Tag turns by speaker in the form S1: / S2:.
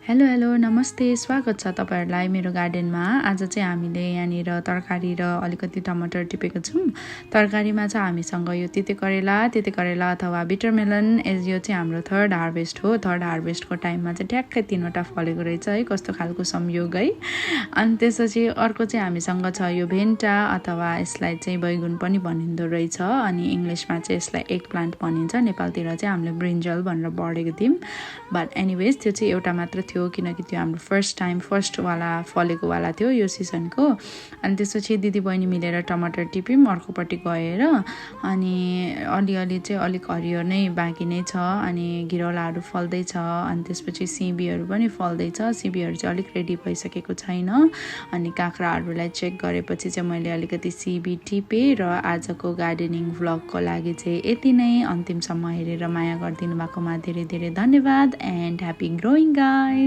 S1: Hello hello नमस्ते स्वागत छ तपाईहरुलाई मेरो गार्डनमा। आज चाहिँ हामीले यहाँनिर तरकारी र अलिकति टमाटर टिपेको छौं। तरकारीमा चाहिँ हामीसँग यो तिते करेला अथवा बिटरमेलन यो चाहिँ हाम्रो थर्ड हार्भेस्ट हो। थर्ड हार्भेस्टको टाइममा चाहिँ ट्याक्कै 3वटा फलेको रहेछ है, कस्तो खालको संयोग है। अनि त्यसपछि अर्को चाहिँ हामीसँग छ यो भेन्टा अथवा यसलाई चाहिँ बैगुन पनि भनिन्दो रहेछ। अनि इंग्लिशमा चाहिँ यसलाई एग प्लान्ट भनिन्छ। नेपालतिर चाहिँ हामीले ब्रिन्जल भनेर पढेको थियौं। बट एनीवेज त्यो चाहिँ एउटा मात्र थियो किनकि त्यो हाम्रो फर्स्ट वाला फलेको वाला थियो यो सिजनको। अनि त्यसपछि दिदी बहिनी मिलेर टमाटर टिप्यौं अर्कोपट्टि गएर। अनि अलिअलि चाहिँ अलिक हरियो नै बाँकी नै छ। अनि घिरौलाहरू फल्दै छ। अनि त्यसपछि सिबीहरू पनि फल्दै छ। सिबीहरू चाहिँ अलिक रेडी भइसकेको छैन। अनि काँक्राहरूलाई चेक गरेपछि चाहिँ मैले अलिकति सिबी टिपे र आजको गार्डनिङ भ्लगको लागि चाहिँ यति नै। अन्तिमसम्म हेरेर माया गरिदिनु भएकोमा धेरै धेरै धन्यवाद एन्ड ह्यापी ग्रोइङ गाइज।